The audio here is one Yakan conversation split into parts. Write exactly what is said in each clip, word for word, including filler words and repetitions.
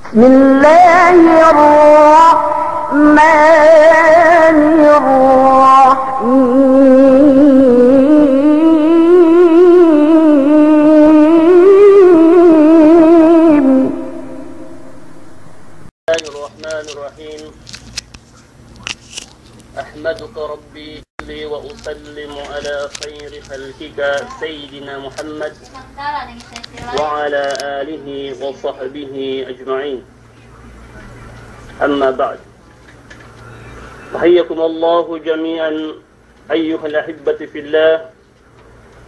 بسم الله الرحمن الرحيم. بسم الله الرحمن الرحيم. أحمدك ربي وأصلي وأسلم على خير خلقك سيدنا محمد وعلى آله وصحبه أجمعين. أما بعد. فحياكم الله جميعا أيها الأحبة في الله.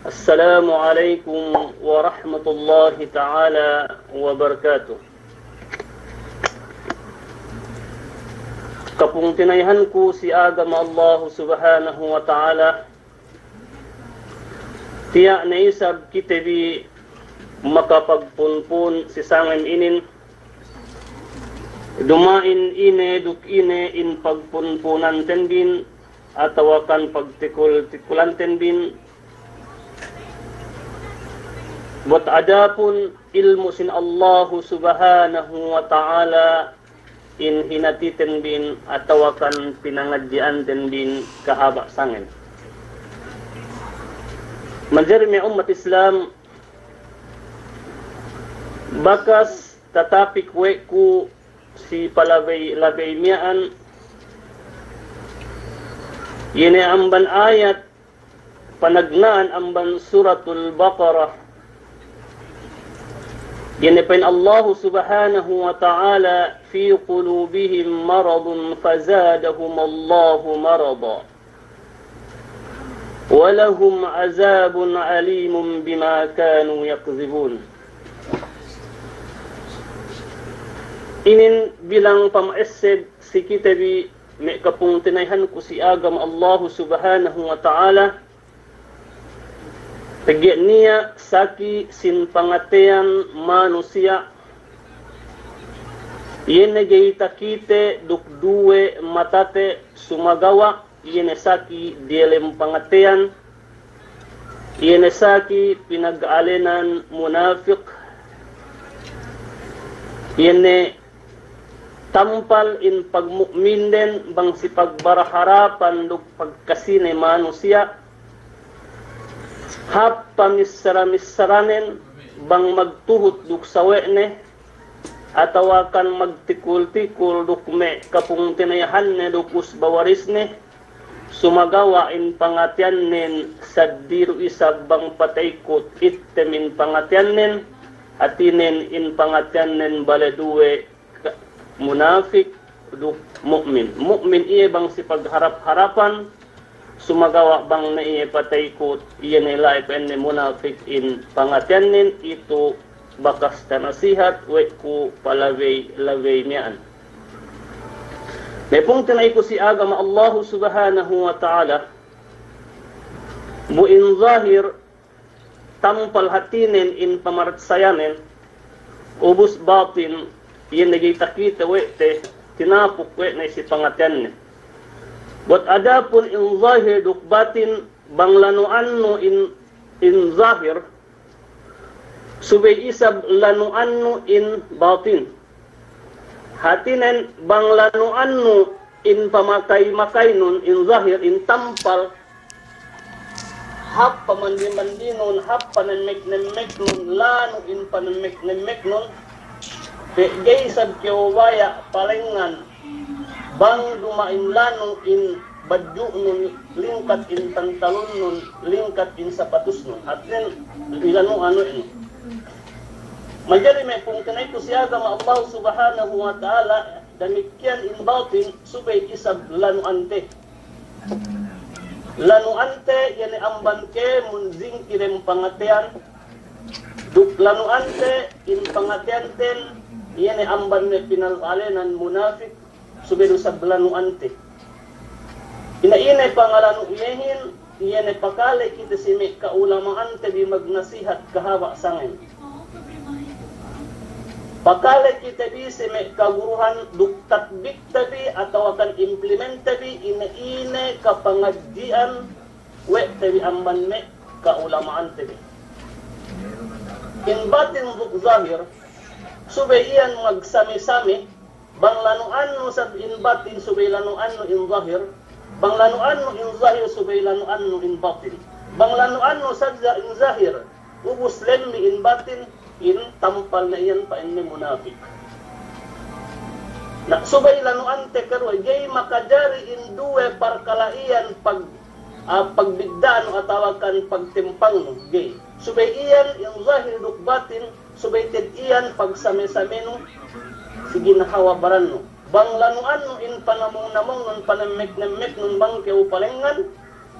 السلام عليكم ورحمة الله تعالى وبركاته. Kapungtina'ihanku si agama Allahu Subhanahu wa Ta'ala, tiya' ne isab kite bi makapagpunpun si sangem inin, duma'in ine duk ine in pagpunpunanten bin, atawakan pagtikul-tikulanten bin, buwat adapun ilmu' sin Allahu Subhanahu wa Ta'ala in hinatiten bin atawakan pinangadji'anten bin kahaba' sangem. Manjari me' ummat Islam, bakas tatapik we' ku si palabey-labey miya'an, iye ne amban ayat panagna'an amban Suratul Baqarah. Iye ne pa'in Allahu Subhanahu wa Ta'ala, في قلوبهم مرض فزادهم الله مرضا ولهم عذاب أليم بما كانوا يكذبون. Inin bilang pama'esseb si kite bi me' kapungtina'ihanku si agama Allahu Subhanahu wa Ta'ala, pegge' niya' saki sin pangateyan manusiya', iye ne ga'i takite duk duwe matate, sumagawa' iye ne saki diyalem pangateyan, iye ne saki pinagalenan munafik, iye ne tampal in pagmu'minden bang si pagbaraharapan duk pagkasine manusiya', hap pamissara-missaranen bang magtuhut duk sawe'ne, atawakan magtikul-tikul duk me' kapungtina'ihanne duk usba warisne, sumagawa' in pangateyannen saddi du isab bang pataykut ittem in pangateyannen, hātinen in pangateyannen bale duwe, munafik duk mu'min. Mu'min iye bang si pagharap-harapan, sumagawa' bang ne iye pataykut, iye ne la'i pa'inne munafik in pangateyannen. Itu bakas tanasihat we' ku palabey-labey miya'an. Me' pungtina'iku si agama Allahu Subhanahu wa Ta'ala, bu in zahir tampal hātinen in pamarsayanen, ubus batin iye ne ga'i takite we' te, tinapuk we' ne si pangateyanne. Buwat adapun in zahir duk batin, bang lanu'annu in, in zahir, subey isab lanu'annu in batin. Hātinen bang lanu'annu in pamakay-makaynun, in zahir, in tampal, hap pamandi-mandinun, hap panemmek-nemmeknun, lanu' in panemmek-nemmeknun, pe' ga'i isab kew baya' palengngan bang duma'in lanu' in badju'nun, lingkat in pantalunnun, lingkat in sapatusnun. Hātinen ilanu'an we' nu. Manjari me' pungtina'iku si agama Allah Subhanahu wa Ta'ala, damikkiyan in batin subey isab lanu'ante. Lanu'ante iye ne amban kēmon jingki dem pangateyan, duk lanu'ante in pangateyanten iye ne amban me' pinalalenan munafik, subey du isab lanu'ante. Ine-ine pangalanu' iyehin, iye ne pakale kite si me' ka'ulama'ante bi magnasihat kahaba' sangem. Pakale kite bi si me' kaguruhan duk tatbikte bi atawakan implementte bi ine-ine kapangadji'an we' te bi amban me' ka'ulama'ante bi. In batin duk zahir, Subey iyan magsame-same, bang lanu'annu sab in batin subey lanu'annu in zahir, bang lanu'annu in zahir subey lanu'annu in batin. Bang lanu'annu sadja in zahir, ubus lemmi in batin, in tampal ne iyan pa'inne munapik. Na, subey lanu'ante karuwe, ga'i makajari in duwe parkala' iyan pag-, ah, pagbidda'nu atawakan pagtimpangnu, ga'i. Subey iyan in zahir duk batin, subey te'ed iyan pagsame-samenu si ginhawa barannu. Bang lanu'annu in panamung-namungnun, panemmek-nemmeknun bang kew palengngan,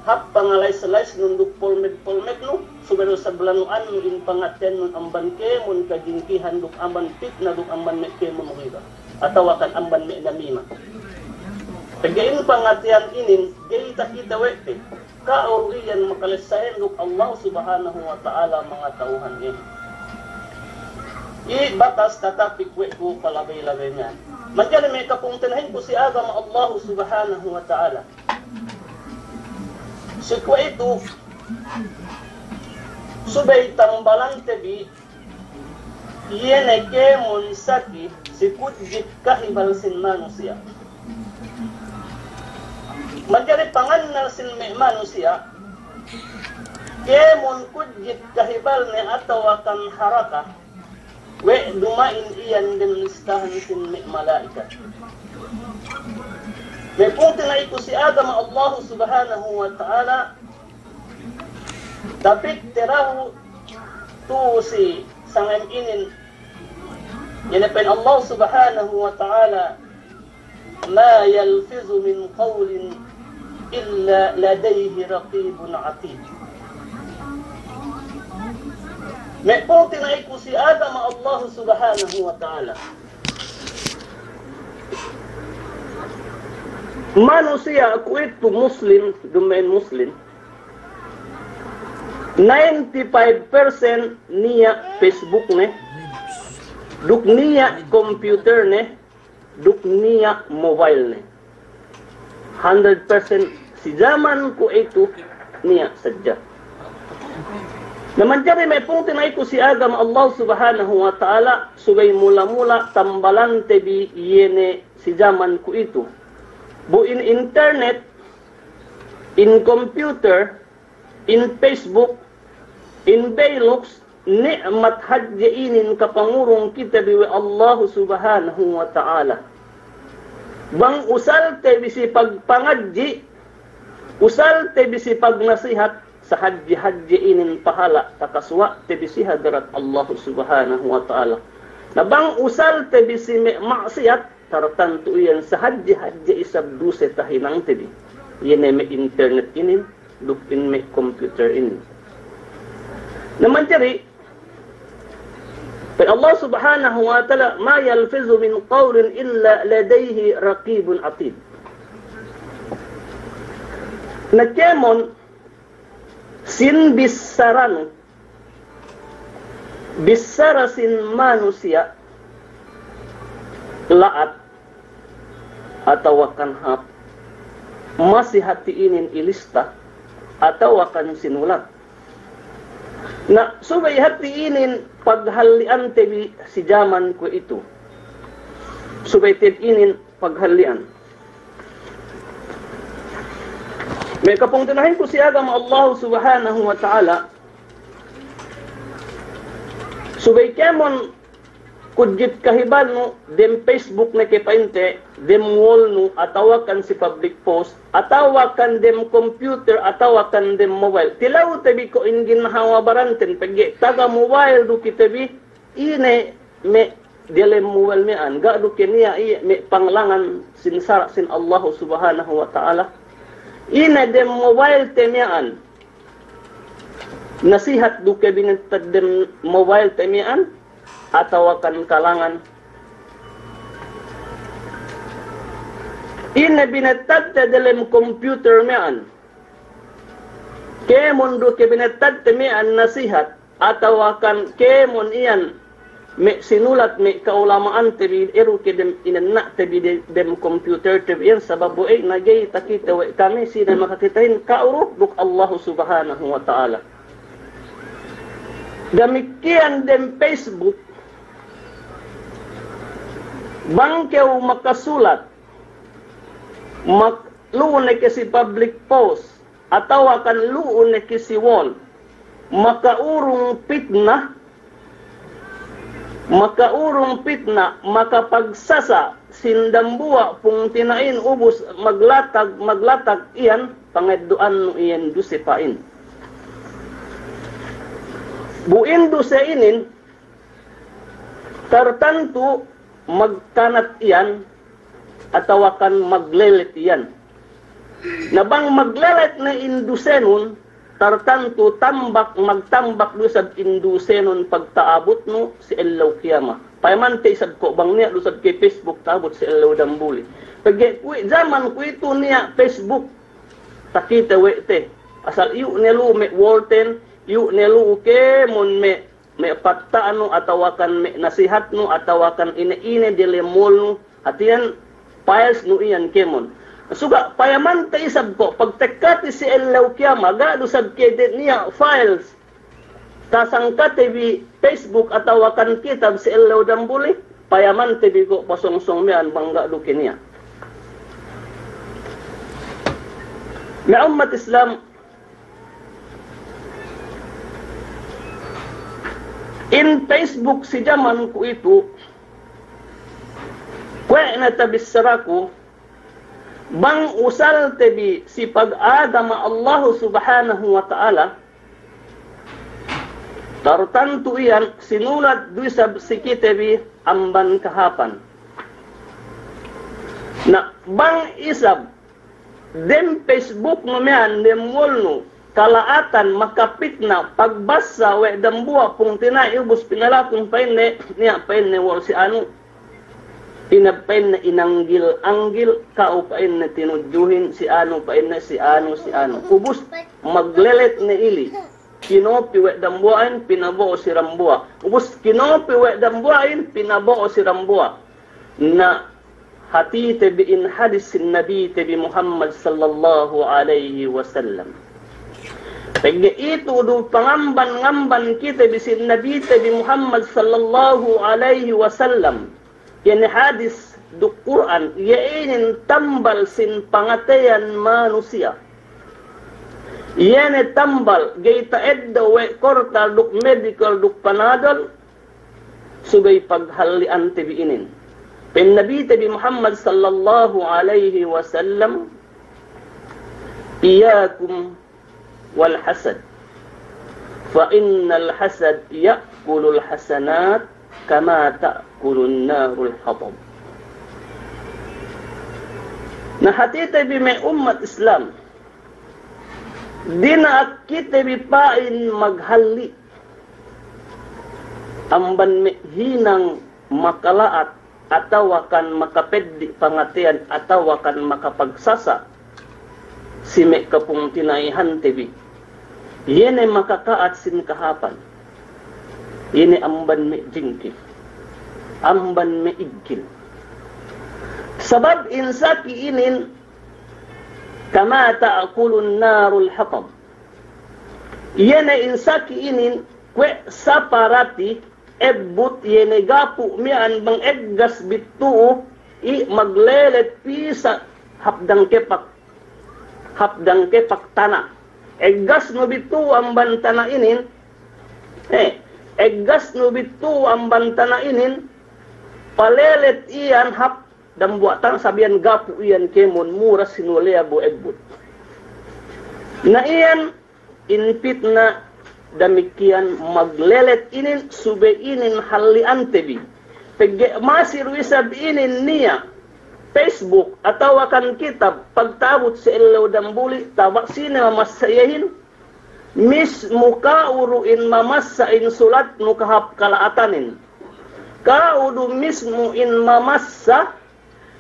hap pangalais-laisnun duk polmed-polmednu, subey du sab lanu'annu in pangateyannun amban kēmon kajingkihan duk amban pitna duk amban me' kēmon ghiba, atawakan amban me' namima. Pegge' in pangateyan inin, ga'i takite we' te. Ka'u iyan makalessahin duk Allah Subhanahu wa Ta'ala mangata'uhan inin. I batas tatapik we' ku palabey-labey miya'an. Manjari me' kapungtina'ihinku si agama Allah Subhanahu wa Ta'ala. Si kuwe'itu, subey tambalante bi, iye ne kēmon saki si kudjit kahibal sin manusiya'. Manjari pangannal sin me' manusiya', kēmon kudjit kahibalne atawakan haraka, we' duma'in iyan dem listahan sin me' mala'ikat. Me' pungtina'iku si agama Allahu Subhanahu wa Ta'ala, tapikte dahu' tu'u si sangem inin, iye ne pa'in Allah Subhanahu wa Ta'ala, ما يلفظ من قول إلا لديه رقيب عتيد. Me' pungtina'iku si agama Allah Subhanahu wa Ta'ala. Manusiya' kuwe'itu Muslim, duma'in Muslim, ninety-five percent niya' Facebook ne, duk niya' computer ne, duk niya' mobile ne. Hundred percent si jaman kuwe'itu niya' sadja. Na manjari me' pungtina'iku si agama Allah Subhanahu wa Ta'ala, subey mula-mula tambalante bi iye ne si jaman kuwe'itu. Bu in internet, in computer, in Facebook, in Velux, ni'mat hadje inin kapangurung kite bi we' Allahu Subhanahu wa Ta'ala. Bang usalte bi si pagpangadji', usalte bi si pagnasihat, sahadje-hadje inin pahala' takasuwa'te bi si hadarat Allahu Subhanahu wa Ta'ala. Na bang usalte bi si me' ma'siyat, tartantu iyan sahadje-hadje isab duse tahinangte bi. Iye ne me' internet inin, duk in me' computer inin. Na manjari, pa'in Allah Subhanahu wa Ta'ala, ما يلفظ من قول إلا لديه رقيب عتيد. Na kēmon sin bissaranu, bissara sin manusiya' la'at atawakan hāp, masi hāti inin ilista atawakan sinulat. Na subey hāti inin paghalli'ante bi si jaman kuwe'itu. Subey te'ed inin paghalli'an. Me' kapungtina'iku si agama Allahu Subhanahu wa Ta'ala, subey kēmon kudjit kahibalnu dem Facebook ne ke pa'inte, dem wall nu, atawakan si public post, atawakan dem computer, atawakan dem mobile. Tilewte bi ko' in ginhawa baranten, pegge' taga mobile du kite bi, ine me' diyalem mobile miya'an, ga' du ke niya' iye me' panglangan sin sara' sin Allahu Subhanahu wa Ta'ala. Ine dem mobile te miya'an, nasihat du ke binettad dem mobile te miya'an, atawakan kalangan. Ine binettadte diyalem computer miya'an, kēmon du ke binettadte miya'an nasihat, atawakan kēmon iyan me' sinulat me' ka'ulama'ante bi, iye du ke dem inenna'te bi de-, dem computer te bi iyan, sabab bu ey na ga'i takite we' kami, sine makakitehin, ka'u du duk Allahu Subhanahu wa Ta'ala. Damikkiyan dem Facebook, Bang kew makasulat, mak-, lu'u ne ke si public post, atawa kan lu'u ne ke si wall, makaurung pitna, makaurung pitna, makapagsasa' sin dambuwa' pungtina'in ubus maglatag, maglatag iyan, pangeddo'annu iyan duse pa'in. Bu in duse inin, tartantu magkanat iyan, atawa kan maglelet iyan. Na bang maglelet ne in dusenun, tartantu tambak, magtambak du isab in dusenun pagta'abutnu si ellew kiyama. Payamante isab ko' bang niya' du isab ke Facebook ta'abut si ellew dambuli. Pegge' kuwe' jaman kuwe'itu niya' Facebook takite we' te. Asal iyu' ne lu'u me' wall ten, iyu' ne lu'u kēmon me' me' patta'nu atawa kan me' nasihatnu atawa kan ine-ine diyalem wallnu, hātinen filesnu iyan kēmon. Suga' payamante isab ko' pagtekkati si ellew kiyama, ga' du isab ke de niya' files tasangkate bi Facebook atawa kan kitab si ellew dambuli, payamante bi ko' pasongsong miya'an bang ga' du ke niya'. Me' ummat Islam, in Facebook si jaman kuwe'itu, kuwe' ne tabissaraku, bang usalte bi si pagagama Allahu Subhanahu wa Ta'ala, tartantu iyan sinulat du isab si kite bi amban kahāpan. Na bang isab dem Facebooknu miya'an, dem wallnu, kala'atan makapitna, pagbassa we' dambuwa' pungtina'i ubus pinalakun pa'inne, niya' pa'inne wall si anu. Ine pa'inne inanggil-anggil, ka'u pa'inne tinudjuhin, si anu pa'inne, si anu, si anu. Ubus maglelet ne ili. Kinopi we' dambuwa'in, pinabo'o si dambuwa'. Ubus kinopi we' dambuwa'in, pinabo'o si dambuwa'. Na hātite bi in hadis sin Nabite bi Muhammad sallallahu alaihi wasallam. Pegge' itu du pangamban-ngamban kite bi sin Nabite bi Muhammad sallallahu alaihi wasallam. Iye ne hadis duk Kur'an, iye inin tambal sin pangateyan manusiya'. Iye ne tambal, ga'i ta'eddo' we' kortal duk medical duk Panadol, subey paghalli'ante bi inin. Pa'in Nabite bi Muhammad sallallahu alaihi wasallam, "Iyyakum wal hasad, fa innal hasad ya'kulul hasanat kama ta'kulun narul hatab." Na hātite bi me' ummat Islam, dina'ak kite bi pa'in maghalli' amban me' hinang makala'at atawa kan makapeddi' pangateyan, atawa kan makapagsasa' si me' kapungtina'ihante bi. Iye ne makaka'at sin kahāpan. Iye ne amban me' jingkil, amban me' iggil. Sabab in saki inin, kama ta'kulun narul hatab. Iye ne in saki inin, kuwe' saparati ebbut, iye ne gapu' miya'an bang eggas bittu'u, i' maglelet pī sa' hap dangkepak, hap dangkepak tana'. Eggasnu bittu'u amban tana' inin, eh, eggasnu bittu'u amban tana' inin, palelet iyan hap dambuwa' tana' sabiyan gapu' iyan kēmon mura sinuleya bu ebbut. Na iyan in pitna damikiyan maglelet inin subey inin halli'ante bi. Pegge' masi du isab inin niya' Facebook atawa kan kitab pagta'abut si ellew dambuli, taba' sine mamassa iyehin? Mismu ka'u du in mamassa in sulatnu kahāp kala'atanin. Ka'u du mismu in mamassa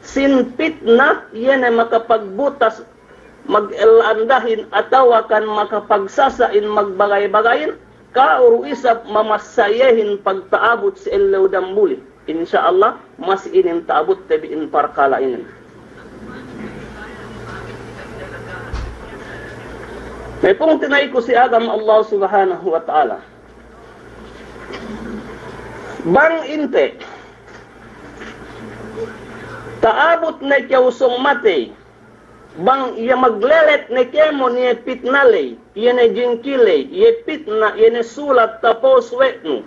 sin pitna, iye ne makapagbutas magella-andahin atawa kan makapagsasa' in magbagay-bagayin, ka'u du isab mamassa iyehin pagta'abut si ellew dambuli. Insya Allah, masi inin ta'abutte bi in parkala' inin. Me' pungtina'iku si agama Allah Subhanahu wa Ta'ala. Bang inte, Ta'abut ne kew sōng matey, bang iye maglelet ne kēmon iye pitna ley, iye ne jingki ley, iye pitna, iye ne sulat tapos we' nu.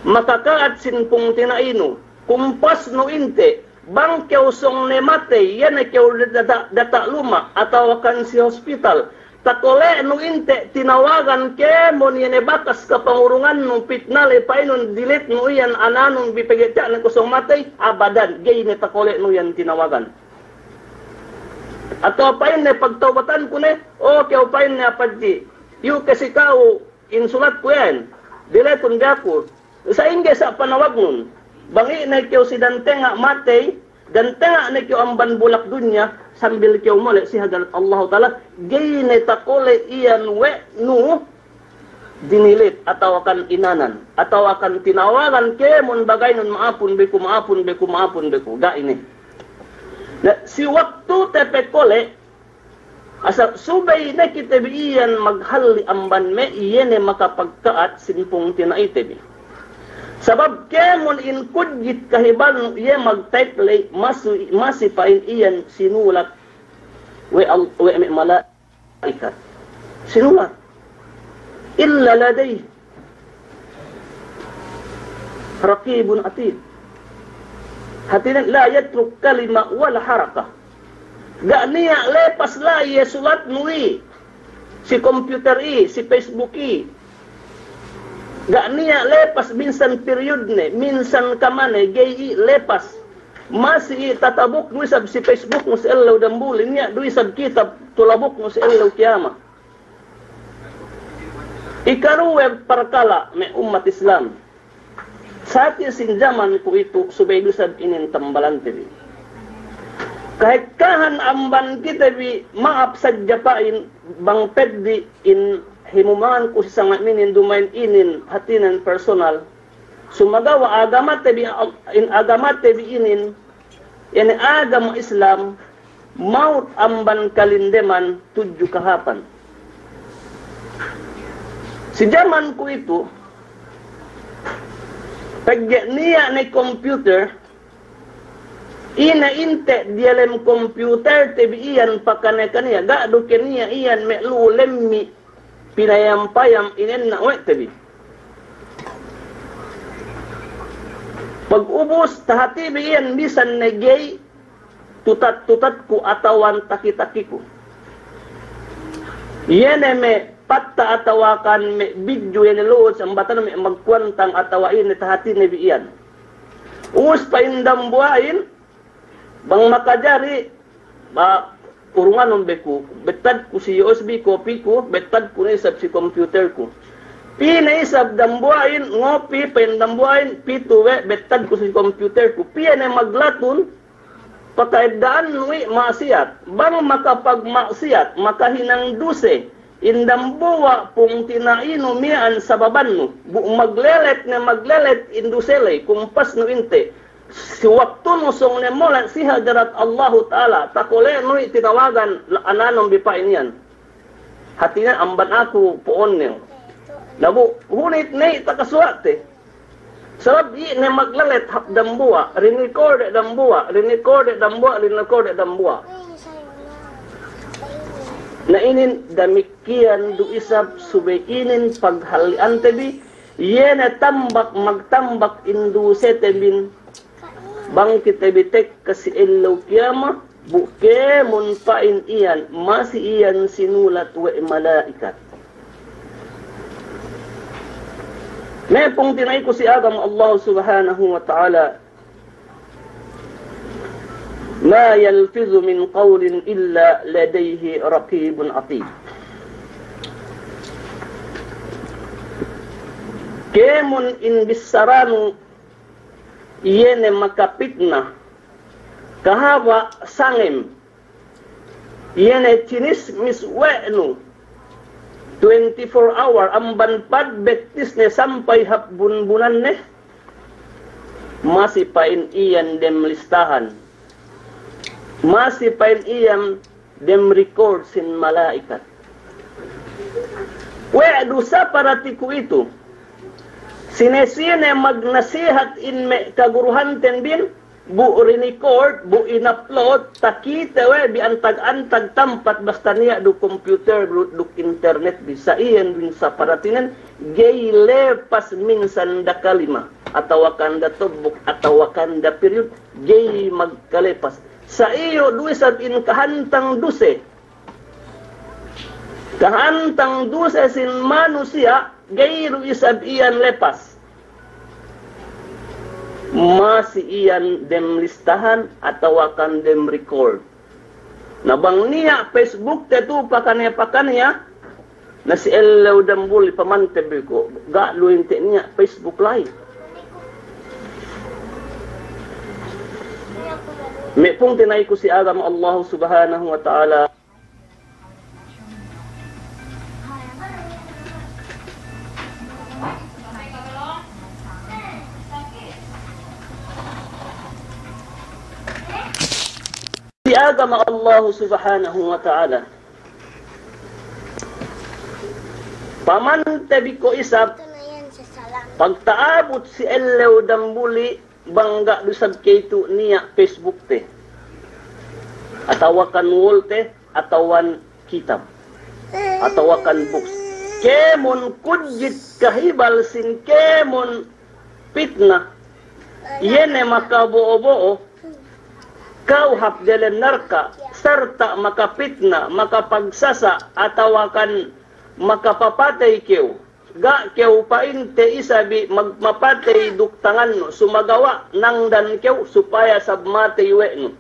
Makaka'at sin pungtina'inu, kumpasnu inte', bang kew sōng ne matey, iye ne kew data', data' luma', atawa kan si hospital, takole'nu inte' tinawagan kēmon iye ne bakas kapangurungannu, pitna ley, pa'inun delete nu iyan, ananun bi pegge' tiya' ne kew sōng matey, abadan, ga'i ne takole'nu iyan tinawagan. Atawa pa'inne pagtawbatanku ne, o kew pa'inne apadji, iyu' ke si ka'u in sulatku iyan, deletun bi aku. Sa'ingge sa' panawagnun, bang i' ne kew si dantenga' matey, dantenga' ne kew amban bulak dunya, sambil kew mole' si hadarat Allahu Ta'ala, ga'i ne takole' iyan we' nu dinilit, atawa kan inanan, atawa kan tinawagan kēmon bagaynun, ma'apun be ku, ma'apun be ku, ma'apun be ku, ga'i ne. Na, si waktute pe kole', asal subey ne kite bi iyan maghalli' amban me' iye ne makapagka'at sin pungtina'ite bi. Sabab kēmon in kudjit kahibalnu iye magtype ley, masi, masi pa'in iyan sinulat we' Al-, we' me' mala'ikat. Sinulat. Illa ladayhi raqibun atid. Hātinen la yatruk kalima wala haraka. Ga' niya' lepas la'i iye sulatnu i, si computer i, si Facebook i. Ga' niya' lepas minsan period ne, minsan kamane, ga'i i' lepas. Masi i' tatabuknu isab si Facebook nu si ellew damuli, niya' du isab kitab tulabuknu si ellew kiyamat. Ikaruwe parkala' me' ummat Islam. Saki sin jaman kuwe'itu subey du isab inin tambalante bi. Kahekkahan amban kite bi, ma'ap sadja pa'in bang peddi' in himumanganku si sanga'in inin, duma'in inin hātinen personal. Sumagawa' agamate bi, in agamate bi inin, iye ne agama Islam, mawut amban kalindeman tudju kahāpan. Si jaman kuwe'itu, pegge' niya' ne computer, ine inte' diyalem computer te bi iyan pakane-kane, ga' du ke niya' iyan me' lu'u lemmi' pinayam-payam inen na we' te bi. Pag ubus tahati bi iyan bisan ne ga'i tutat-tutatku atawa taki-takiku. Iye ne me' patta' atawa kan me' bidju iye ne lu'u sambatan me' magkuwantang atawa ine tahati ne bi iyan. Ubus pa'in dambuwa'in, bang makajari, ba, urunganun be ku, bettadku si U S B copy ku, bettadku ne isab si computer ku. Pī ne isab dambuwa'in, ngopi, pa'in dambuwa'in, pitu we', bettadku si computer ku. Piye ne maglatun, pakaedda'annu i' ma'asiyat. Bang makapagma'asiyat, makahinang duse, in dambuwa' pungtina'inu miya'an sababannu, bu maglelet ne maglelet in duse ley, kumpasnu inte'. Si waktunu sōng ne mole' si hadarat Allahu Ta'ala, takole'nu i' tinawagan, la-, ananun bi pa'in iyan. Hātinen amban aku po'onne. Na bu, hunit ne i' takasuwa'te. Sabab i' ne maglelet hap dambuwa', rinekorde dambuwa', rinekorde dambuwa', rinekorde dambuwa'. Na inin damikkiyan du isab subey inin paghalli'ante bi, iye ne tambak magtambak in dusete bin, bang kite bi tekka si ellew kiyamat, bu kēmon pa'in iyan, masi iyan sinulat we' mala'ikat. Me' pungtina'iku si agama Allah Subhanahu wa Ta'ala, ma yalfizu min qawlin illa ladayhi raqibun atid. Kēmon in bissaranu iye ne makapitna, kahaba' sangem, iye ne chinismis we' nu, twenty-four hour, amban pad bettisne sampay hap bunbunanne, masi pa'in iyan dem listahan. Masi pa'in iyan dem record sin mala'ikat. We' du sa parati kuwe'itu. Sine-sine magnasihat in me' kaguruhanten bin, bu' rinikold, bu' inupload, takite we' bi antag-antag tampat basta niya' du computer, du, duk internet bi. Sa iyan du in saparatinen, ga'i lepas minsan da kalima, atawa kan da tobok, atawa kan da period, ga'i magkalepas. Sa iyu' du isab in kahantang duse. Kahantang duse sin manusiya', ga'i du isab iyan lepas. Masi iyan dem listahan atawa kan dem record. Na bang niya' Facebook te tu pakaniya-pakaniya, na si ellew dambuli pamante bi ko', ga' du inte niya' Facebook la'i. Me' pungtina'iku si agama Allahu Subhanahu wa Ta'ala. Si agama Allahu Subhanahu wa Ta'ala. Pamante bi ko' isab, pagta'abut si ellew dambuli, bang ga' du isab kew tu' niya' Facebook te, atawa kan wall te, atawa kan kitab, atawa kan books. Kēmon kudjit kahibal sin kēmon pitna, iye ne makabo'o-bo'o kew hap delem narka', sarta' makapitna, makapagsasa', atawa kan makapapatey kew. Ga' kew pa'inte isab bi mag-, mapatey duk tangannu, sumagawa' nangdan kew supaya sab matey we' nu.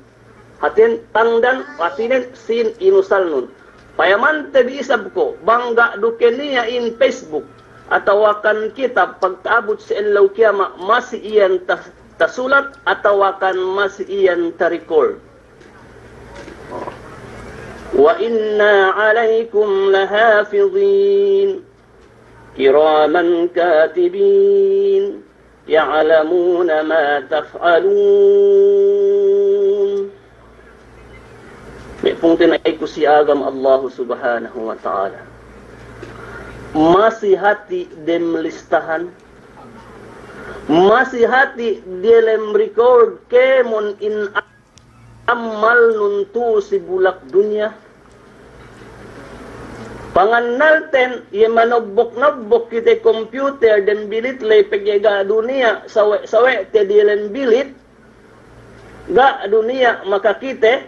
Hātinen tangdan, hātinen sīn inusalnun. Payamante bi isab ko', bang ga' du ke niya' in Facebook, atawa kan kitab, pagta'abut si ellew kiyama', masi iyan ta-, tasulat, atawa kan masi iyan ta-record. وإنا عليكم لحافظين. كراما كاتبين. يعلمون ما تفعلون. Me' pungtina'iku si agama Allahu Subhanahu wa Ta'ala. Masi hati' dem listahan. Masi hati' diyalem record kēmon in ammalnun tu' si bulak dunya. Pangannalten, iye manobbok-nobbok kite computer dem bilit ley pegge' ga' du niya' sawe'-sawe' te diyalem bilit, ga' du niya' makakite,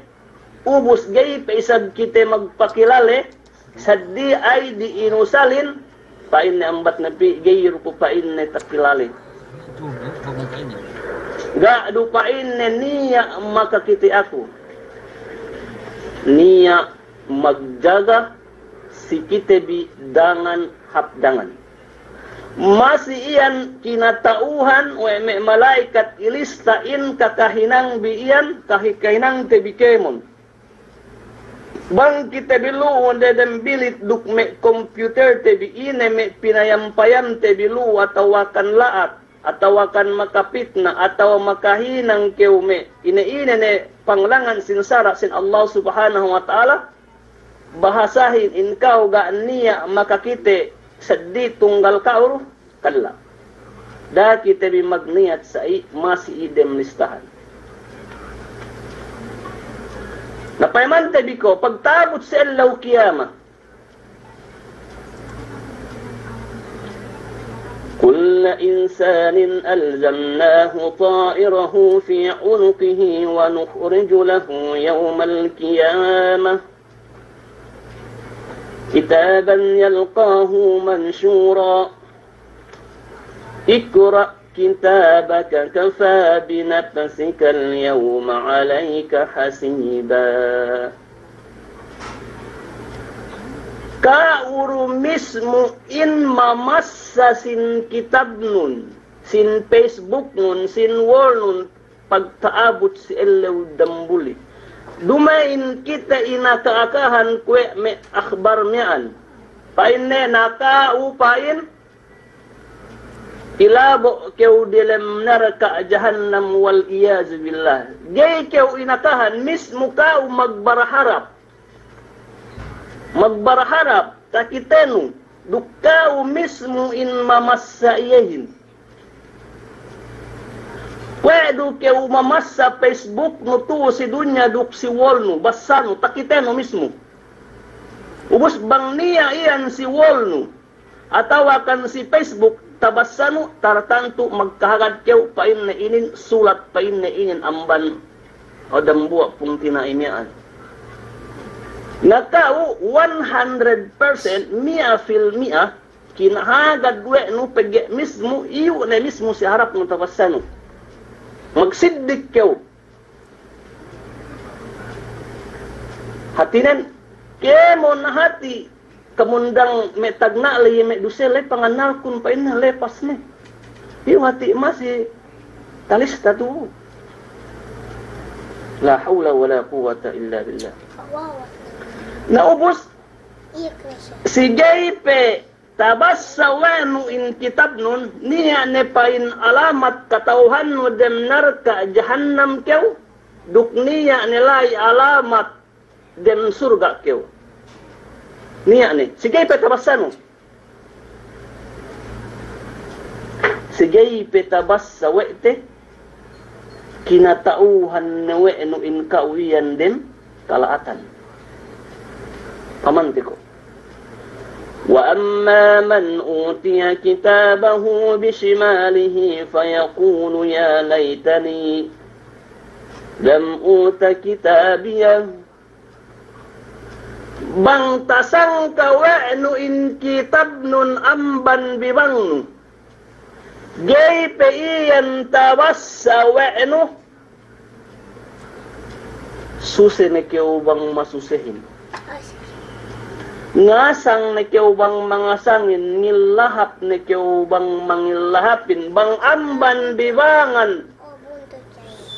ubus ga'i pe isab kite magpakilale, Saddi ay di inusalin, pa'inne ambat ne pī, ga'i du ku pa'inne takilale. Ga' du pa'inne niya' makakite aku. Niya' magjaga si kite bi dangan hap dangan. Masi iyan kinata'uhan we' me' mala'ikat ilista in kakahinang bi iyan, kahi-, kahinangte bi kēmon. Bang kite bi lu'u ne dem bilit duk me' komputerte bi ine me' pinayam-payamte bi lu'u atawa kan la'at, atawa kan makapitna, atawa makahinang kew me' ine-ine ne panglangan sin sara' sin Allah Subhanahu wa Ta'ala, bahasahin in ka'u ga' niya' makakite seddi tunggal ka'u du. Kalla. Da'a kite bi magniyat sa'i masi i dem listahan. Na payamante bi ko', pagta'abut si ellew kiyama. كل إنسان ألزمناه طائره في عنقه ونخرج له يوم القيامة كتابا يلقاه منشورا. اقرأ كتابك كفى بنفسك اليوم عليك حسيبا. Ka'u du mismu in mamassa sin kitabnun, sin Facebooknun, sin wallnun, pagta'abut si ellew dambuli. Duma'in kite inaka-akahan kuwe' me' akhbar miya'an. Pa'inne na ka'u pa'in, ilabo' kew diyalem narka' jahannam wal iyazu billah. Ga'i kew inakahan, mismu ka'u magbarharap. Magbarharap, takitenu, duk ka'u mismu in mamassa iyehin. We' du kew mamassa Facebook nu tu'u si dunya duk si wall nu, bassa nu, takite nu mismu. Ubus bang niya' iyan si wall nu, atawa kan si Facebook, tabassa nu, tartantu magkahagad kew, pa'inne inin, sulat pa'inne inin amban o dambuwa' pungtina'i miya'an. Na ka'u, one hundred percent, miya fil miya, kinahagad we' nu pegge' mismu, iyu' ne mismu si harap nu tabassa nu. Magsiddik kew. Hātinen, kēmon hati' kamundang me' tagna' ley me' duse ley pangannalkun pa'inne lepas ne. Iyu' hati' masi talista tu'u. La hawla wala quwwata illa billah. Na ubus, si ga'i pe tabassa we' nu in kitabnun, niya' ne pa'in alamat kata'uhannu dem narka' jahannam kew, duk niya' ne la'i alamat dem surga' kew. Niya' ne, si ga'i pe tabassa nu. Si ga'i pe tabassa we' te, kinata'uhan ne we' nu in ka'u iyan dem kala'atan. Pamante ko'. وأما من أوتي كتابه بشماله فيقول يا ليتني لم أوت كتابيه. Bang tasangka we' nu in kitabnun amban bibangnu, ga'i pe iyan tabassa we' nu, suse ne kew bang masusehin. Ngasang ne kew bang mangasangin, ngillahap ne kew bang mangillahapin, bang amban bibangan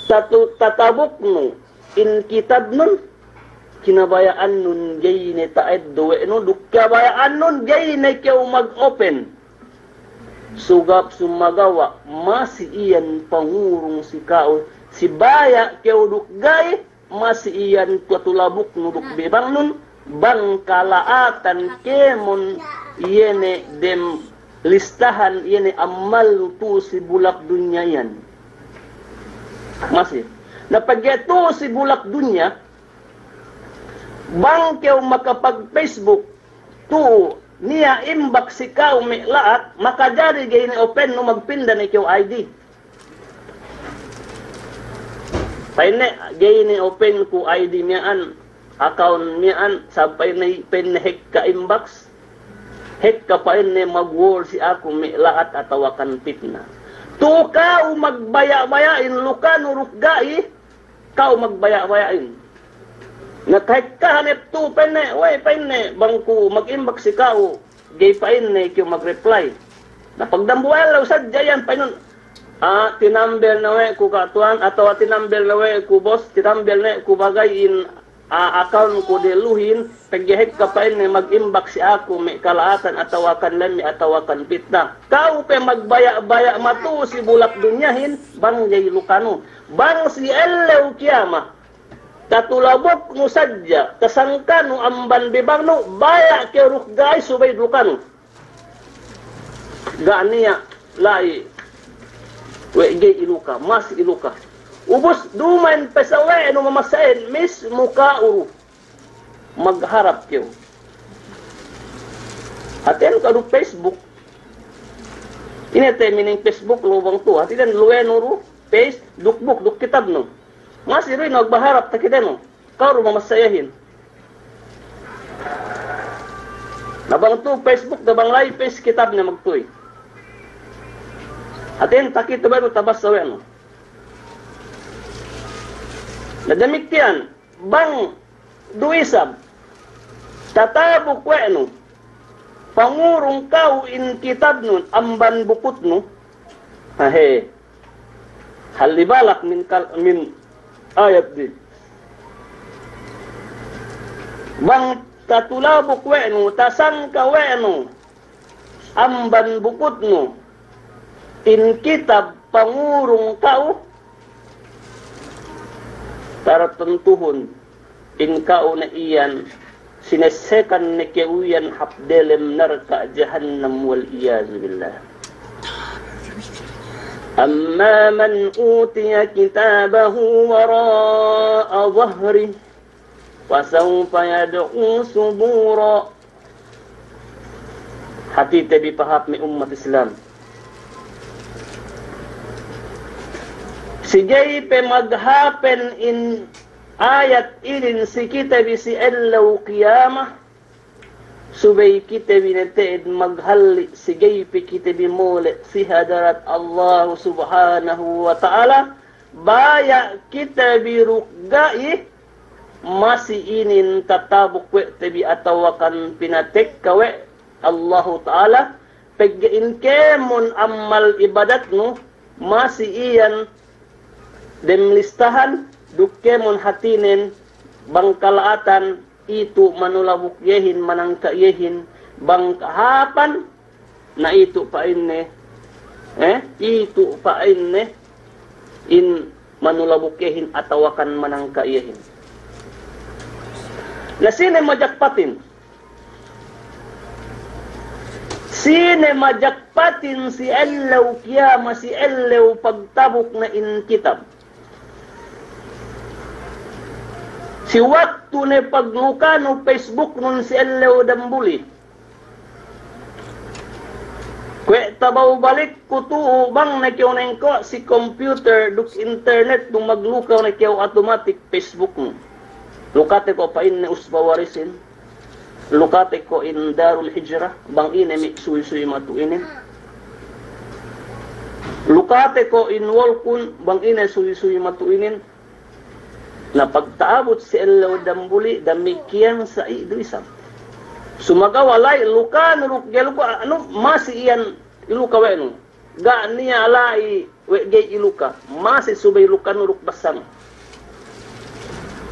tatu-, tatabuknu in kitabnun, kinabaya'annun ga'i ne ta'eddo' we' nu, duk kabaya'annun ga'i ne kew mag-open. Sugap sumagawa' masi iyan pangurung si ka'u, si baya' kew duk ga'i, masi iyan katulabuknu duk bibangnun, bang kala'atan kēmon iye ne dem listahan iye ne ammalnu tu'u si bulak dunya iyan. Masi. Na pegge' tu'u si bulak dunya, bang kew makapag-Facebook, tu'u niya' inbox si ka'u me' la'at, makajari ga'i ne opennu, magpinda ne kew I D. Pa'inne, ga'i ne openku I D miya'an, account miya'an, sabab pa'inne, pa'inne hekka inbox. Hekka pa'inne mag-wall si aku me' la'at atawa kan pitna. Tu'u ka'u magbaya'-baya'in lukanu duk ga'i, ka'u magbaya'-baya'in. Na kahekkahan hep tu'u pa'inne, we' pa'inne, bang ku mag-inbox si ka'u, ga'i pa'inne kew mag-reply. Na pagdambuwa' ellew sadja iyan pa'inun, ah, tinambel ne we' ku Ka' Tuwan, atawa tinambel ne we' ku boss, tinambel ne ku bagay in, ah, account ku dehelluhin, pegge' hekka pa'inne mag-inbox si aku me' kala'atan atawa kan lemmi' atawa kan pitna. Ka'u pe magbaya'-baya' matu'u si bulak dunyahin, bang ga'i lukanu. Bang si ellew kiyamat, tatulabuknu sadja, tasangkanu amban bibangnu, baya' kew duk ga'i subey lukanu. Ga' niya' la'i we' ga'i iluka, masi iluka. Ubus duma'in pe sawe'nu mamasahin, mismu ka'u du magharap kew. Hātinen ka'u du Facebook. Ine te meaning Facebook lu bang tu'u. Hātinen luwenu du face duk buk duk kitabnu. Masi du inu magbaharap takitenu. Ka'u du mamassa iyehin. Na bang tu'u Facebook, na bang la'i face kitabne magtuwi. Hātinen takite we' nu, tabassa we' nu. Na damikkiyan, bang du isab tatabuk we' nu, pangurung ka'u in kitabnun amban bukutnu. Ahe. Halli balak min kal-, min ayat di. Bang tatulabuk we' nu, tasangka we' nu amban bukutnu in kitab pangurung ka'u, tartantuhun in ka'u ne iyan sinessekan ne kew iyan hap delem narka' jahannam, wal iyazu billah. أما من أوتي كتابه وراء ظهره فسوف يدعو ثبورا. Hātite bi pahāp me' ummat Islam. Si ga'i pe maghapen in ayat inin si kite bi si ellew kiyama, subey kite bi ne te'ed maghalli' si ga'i pe kite bi mole' si hadarat Allahu Subhanahu wa Ta'ala, baya' kite bi duk ga'i, masi inin tatabuk we' te bi atawakan pinatekka we' Allahu Ta'ala, pegge' in kēmon amal ibadatnu, masi iyan dem listahan, duk kēmon hātinen bang kala'atan itu' manulabuk iyehin manangka' iyehin, bang kahāpan, na itu' pa'inne, eh, itu' pa'inne in manulabuk iyehin atawakan manangka' iyehin. Na sine majakpatin? Sine majakpatin si ellew kiyama, si ellew pagtabuk ne in kitab? Si waktu ne paglukanu Facebooknun si ellew dambuli. Kuwe' tabaw balikku tu'u bang ne kew nengko' si computer duk internet du maglukaw ne kew automatic Facebooknu. Lukate ko' pa'inne Usba Warisin. Lukate ko' in Darul Hijrah, bang ine me' suwi-suwi matu'u inin. Lukate ko' in Wolkun, bang ine suwi-suwi matu'u inin. Na pagta'abut si ellew dambuli, damikiyan sa'i du isab. Sumagawa' la'i lukanu duk ga'i luka, anu, masi iyan iluka we' nu. Ga' niya' la'i we' ga'i iluka, masi subey lukanu duk bassanu.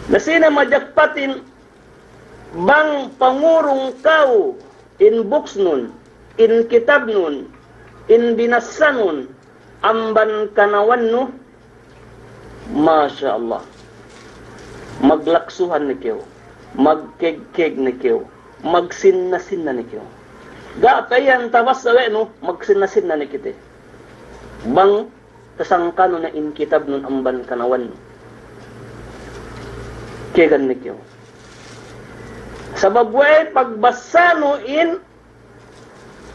Na sine majakpatin? Bang pangurung kew in booksnun, in kitabnun, in binassanun, amban kanawannu, masya Allah, maglaksuhan ne kew, magkegkeg ne kew, magsinna-sinna ne kew. Ga' pe iyan tabassa we' nu, magsinna-sinna ne kite. Bang tasangkanu ne in kitabnun amban kanawannu. Kegan ne kew. Sabab we'ey pagbassanu in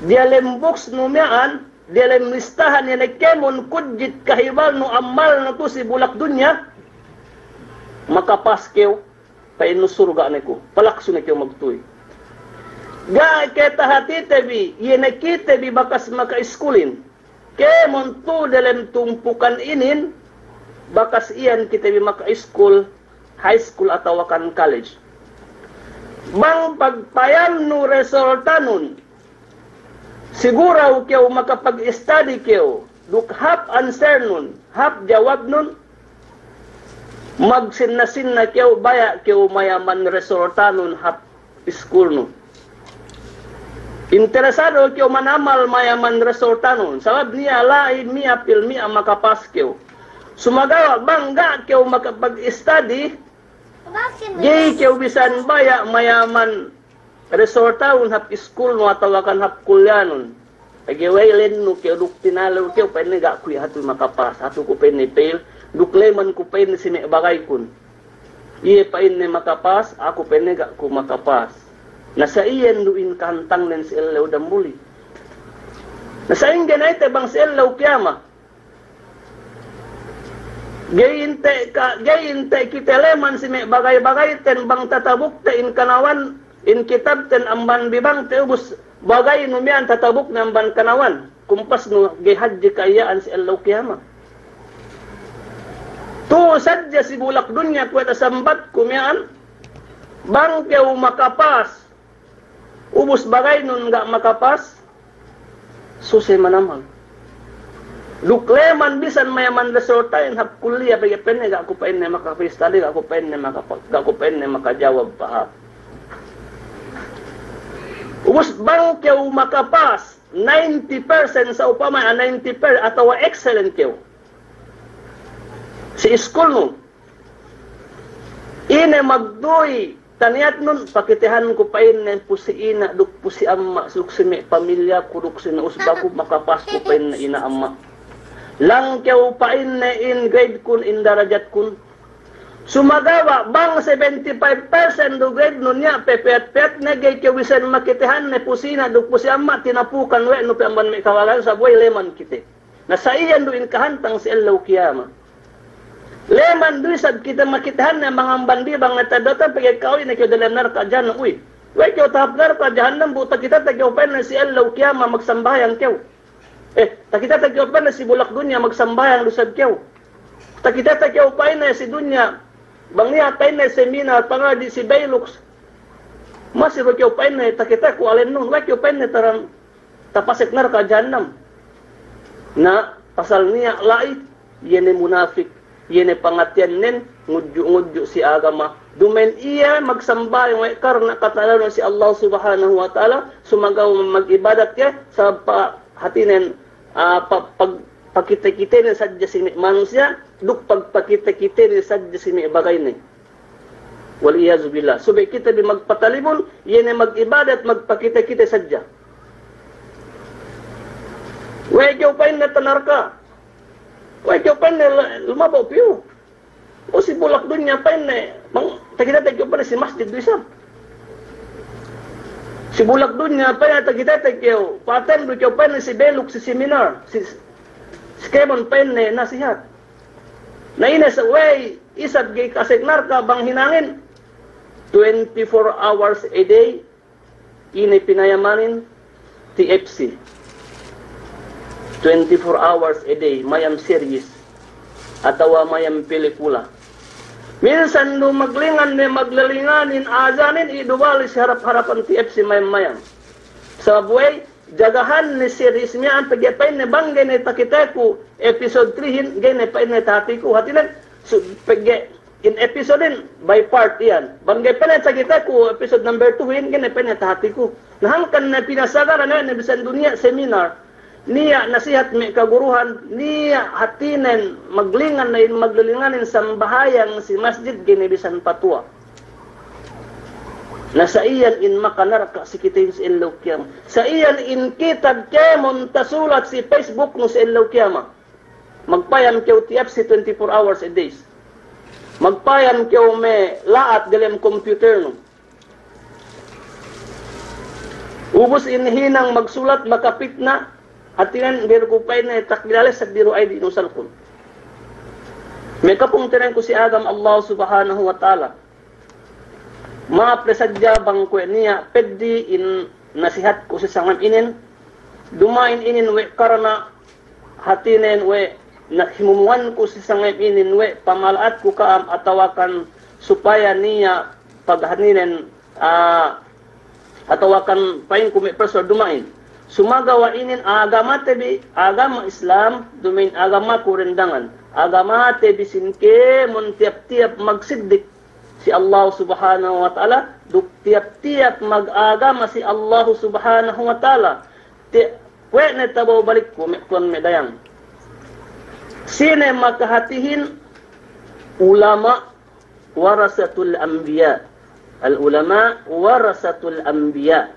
diyalem booksnu miya'an, diyalem listahan iye ne kēmon kudjit kahibalnu amalnu tu'u si bulak dunya, makapas kew, pa'innu surga' ne ku, palaksu ne kew magtuy. Ga' ke tahātite bi, iye ne kite bi bakas makaiskulin. Kēmon tu'u delem tumpukan inin, bakas iyan kite bi makaiskul, high school atawakan college. Bang pagpayamnu resultanun, siguraw kew makapag-study kew, duk hāp answernun, hāp jawabnun, magsinna-sinna kew, baya' kew mayaman resultanun hāp iskulnu. Interesado kew manamal mayaman resultanun, sabab niya' la'i miya' pil miya' makapas kew. Sumagawa' bang ga' kew makapag-study, ga'i kew bisan baya' mayaman resultanun hap iskulnu atawakan hap kulliyanun. Pegge' we'ey lennu kew duk tinalew kew, pa'inne ga' ku hatu makapas, hatu ku pa'inne fail, duk leman ku pa'inne si me' bagaykun. Iye pa'inne makapas, aku pa'inne ga' ku makapas. Na sa iyan du in kahantangnen si ellew dambuli. Na sa'ingge ne te bang si ellew kiyama. Ga'i inte ka, ga'i inte kite leman si me' bagay-bagayten bang tatabukte in kanawan, in kitabten amban bibangte ubus bagaynu miya'an tatabukne amban kanawan. Kumpasnu ga'i hadje ka'iya'an si ellew kiyama. Tu'u sadja si bulak dunya kuwe' tasambatku miya'an, bang kew makapas, ubus bagaynun ga' makapas, suse manamal. Duk leman bisan mayaman resultahin hap kulliya, pegge' pa'inne ga' ku pa'inne makapistali, ga' ku pa'inne makapa-, ga' ku pa'inne makajawab pahāp. Ubus bang kew makapas, ninety percent sa'upama, ah, ninety percent atawa excellent kew si iskulnu. Ine magduy taniyatnun, pakitehan ku pa'inne pu si ina' duk pu si amma', duk si me' pamilyaku, duk si me' usbaku, makapas ku pa'inne ina' amma'. Langkew pa'inne in grade kun, in darajat kun. Sumagawa' bang seventy-five percent du grade nun niya' pe piyat-piyat ne, ga'i kew bisan makitehan ne pu si ina' duk pu si ama' tinapukan we' nu pe amban me' kawalan, sabab we' leman kite. Na sa iyan du in kahantang si ellew kiyama. Leman du isab kite makitehan ne bang amban di bang ne tadata pegge' ka'u ine kew dalem narka' jahannam, uy. We' kew tahap narka' jahannam bu takitete kew pa'inne si ellew kiyama magsambahayang kew. Eh, takitete kew pa'inne si bulak dunya magsambahayang du isab kew. Takitete kew pa'inne si dunya, bang niya' pa'inne seminar pangadji' si Belux. Masi du kew pa'inne takiteku alennun, we' kew pa'inne taran tapasek narka' jahannam. Na, pasal niya' la'i, iye ne munafik, iye ne pangatiyannen ngudju'-ngudju' si agama. Duma'in iye magsambahayang we' karna' kata'uhanne si Allah Subhanahu wa Ta'ala, sumagawa' magibadat ke, sabab pa hatinen, ah, pa-, pag-, pakite-kitene sadja si me' manusiya', duk pagpakite-kitene sadja si me' bagayne. Wal iyazu billah. Subey kite bi magpatalibun, iye ne magibadat, magpakite-kite sadja. We' kew pa'inne tanarka'. We' kew pa'inne l-, lumabo' piyu. O si bulak dunya pa'inne, bang takitete kew pa'inne si masjid du isab. Si bulak dunya pa'inne takitete kew, pa'aten du kew pa'inne si Belux si seminar, si, si kēmon pa'inne nasihat. Na ine sa we' isab ga'i kasek narka' bang hinangin, twenty-four hours a day, ine pinayamanin, T F C. Twenty-four hours a day, mayam series, atawa mayam pelikula. Minsan du maglingan ne maglalinganin azanin, i' du bali' si harap-harapan T F C mayam-mayam. Sabab we' jagahan ne series miya'an pegge' pa'inne bang ga'i ne takiteku episode three hin, ga'i ne pa'inne tahatiku. Hatinen, su-, pegge' in episode in by part iyan. Bang ga'i pa'inne takiteku episode number two hin, ga'i ne pa'inne tahatiku. Na hangkan ne pinasagaran ne bisan du niya' seminar, niya' nasihat me' kaguruhan, niya' hatinen maglingan ne in maglilinganin sambahayang si masjid, ga'i ne bisan patuwa. Na sa iyan in makanarka' si kite si ellew kiyama. Sa iyan in kitab kēmon tasulat si Facebook nu si ellew kiyama. Magpayam kew T F C twenty-four hours a days. Magpayam kew me' la'at delem computer nu. Ubus in hinang magsulat makapitna, hatinen biru ku pa'inne takilale sa biru ay di' nusalkun. Me' kapungtina'ihan ku si agama Allah Subhanahu wa Ta'ala. Ma'ap le sadja bang kuwe' niya' peddi' in nasihat ku si sangem inin. Duma'in inin we' karna' hatinen we' na himumuwan ku si sangem inin we' pamala'at ku ka'am atawakan supaya niya' paghaninen, ah, atawakan pa'inku me' pasal duma'in. Sumagawa' inin agamate bi, agama Islam, duma'in agamaku rendangan. Agamate bi sin kēmon tiyap-tiyap magsiddik si Allahu Subhanahu wa Ta'ala, duk tiyap-tiyap magagama si Allahu Subhanahu wa Ta'ala. Ti-, kuwe' ne tabaw balikku me' tuwan me' dayang. Sine makahatihin? Ulama' warasatul anbiya. Al-ulama' warasatul anbiya.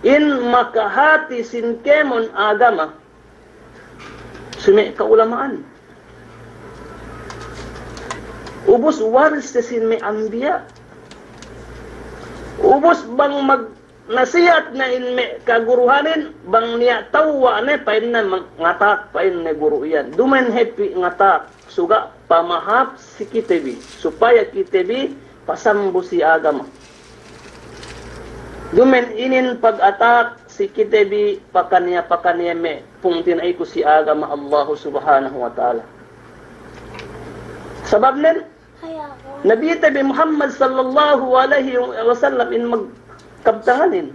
In makahati sin kēmon agama, si me' kaulama'an. Ubus waris te sin me' anbiya. Ubus bang magnasihat ne in me' kaguruhanin, bang niya' tewwa' ne pa'inne, ngatak pa'inne guru iyan. Duma'in hep ngatak. Suga' pamahap si kite bi, supaya kite bi pasambu si agama. Duma'in inin pag-atak si kite bi pakaniya-pakaniya me' pungtina'iku si agama Allahu Subhanahu wa Ta'ala. Sababnen, Nabite bi Muhammad sallallahu alaihi wasallam in magkabtanganin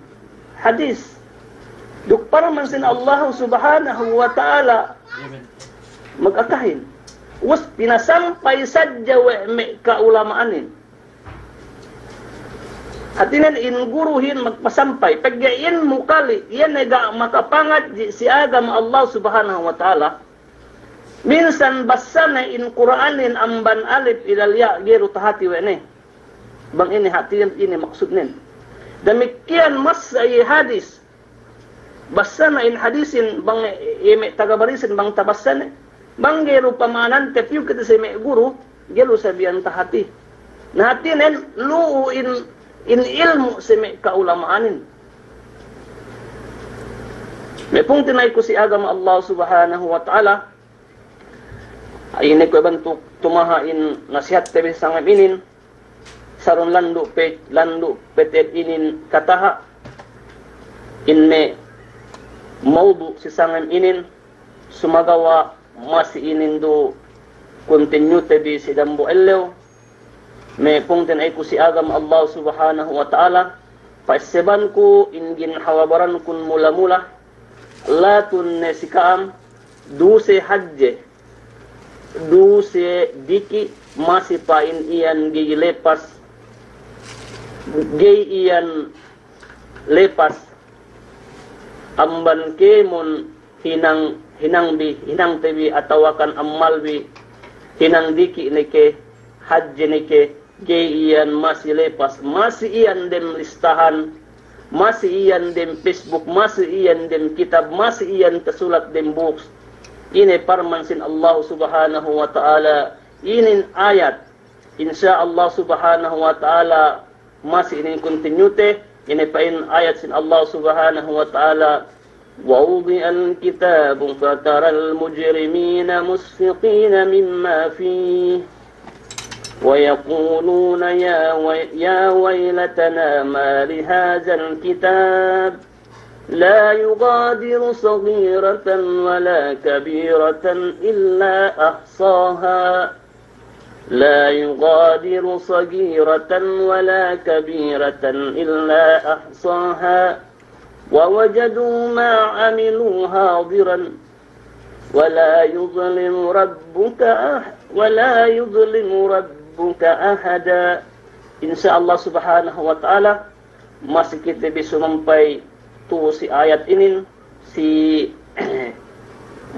hadis. Duk parman sin Allahu Subhanahu wa Ta'ala magakahin. Ubus pinasampay sadja we' me' kaulama'anin. Hatinen in guruhin magpasampay. Pegge' in mukali, iye ne ga' makapangadji' si agama Allah Subhanahu wa Ta'ala. Minsan bassane in Kur'anin amban alif ilal ya', ga'i du tahati we' ne. Bang ine hatinen, ine maksudnen. Damikkiyan masa iye hadis. Bassana in hadisin bang iye me' taga barisin bang tabassane. Bang ga'i du pama'anante piyu kite si me' guru, ga'i du sabiyan tahati. Na hatinen lu'u in, in ilmu' si me' ka'ulama'anin. Me' pungtina'iku si agama Allah Subhanahu wa Ta'ala, ine ku bantuk tumaha in nasihatte bi sangem inin, sarun landu' pe, landu' peted inin kataha', in me' mawdu' si sangem inin, sumagawa' masi inin du kuntinyute bi si dambuwa' ellew, me' pungtina'iku si agama Allah Subhanahu wa Ta'ala, pa'essebanku in ginhawa barankun mula-mula, latun ne si ka'am, duse hadje, duse diki', masi pa'in iyan ga'i lepas, ga'i iyan lepas amban kēmon hinang, hinangbi, hinangte bi atawakan ammalbi, hinang diki' ne ke, hadje ne ke, ga'i iyan masi lepas, masi iyan dem listahan, masi iyan dem Facebook, masi iyan dem kitab, masi iyan tasulat dem books. Ine parman sin Allah Subhanahu wa Ta'ala, inin ayat. Insya Allah Subhanahu wa Ta'ala, masi inin kuntinyute, ine pa'in ayat sin Allah Subhanahu wa Ta'ala, ووضع الكتاب فترى المجرمين مشفقين مما فيه ويقولون يا وي-، يا ويلتنا ما لهذا الكتاب لا يغادر صغيرة ولا كبيرة إلا أحصاها لا يغادر صغيرة ولا كبيرة إلا أحصاها ووجدوا ما عملوا حاضرا ولا يظلم ربك أح-، ولا يظلم ربك أحدا. Insya Allah Subhanahu wa Ta'ala, masi kite bi sumampay tu'u si ayat inin, si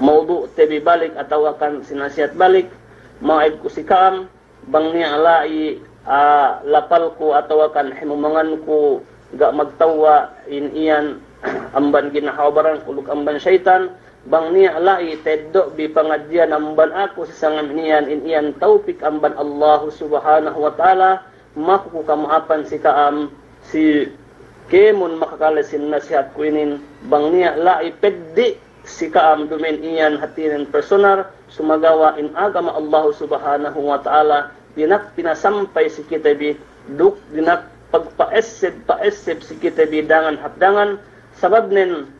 mawdu'te bi balik atawakan si nasihat balik, ma'id ku si ka'am, bang niya' la'i, ah, lapalku atawakan himumanganku ga' magtawwa' in iyan amban ginhawa baranku duk amban seyitan, bang niya' la'i teddo' bi pangadji'an amban aku si sangem iyan, in iyan tawpik amban Allahu Subhanahu wa Ta'ala, maku ku kama'apan si ka'am, si kēmon makakale sin nasihatku inin, bang niya' la'i peddi' si ka'am duma'in iyan hatinen personal, sumagawa' in agama Allahu Subhanahu wa Ta'ala, dina'ak pinasampay si kite bi, duk dina'ak pagpa'esseb-pa'esseb si kite bi dangan hap dangan, sababnen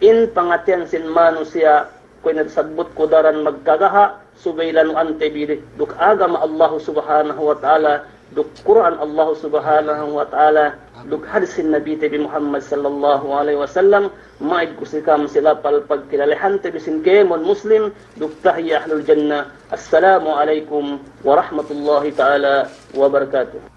in pangateyan sin manusiya', kuwe' ne tasabbutku daran magkagaha', subey lanu'ante bi duk agama Allahu Subhanahu wa Ta'ala, duk Kur'an Allahu Subhanahu wa Ta'ala, duk hadis sin Nabite bi Muhammad sallallahu alaihi wasallam, ma'id ku si ka'am si lapal pagkilalehante bi sin kēmon Muslim, duk tahiyya ahlul jannah. Assalamu alaikum warahmatullahi ta'ala wabarakatuh.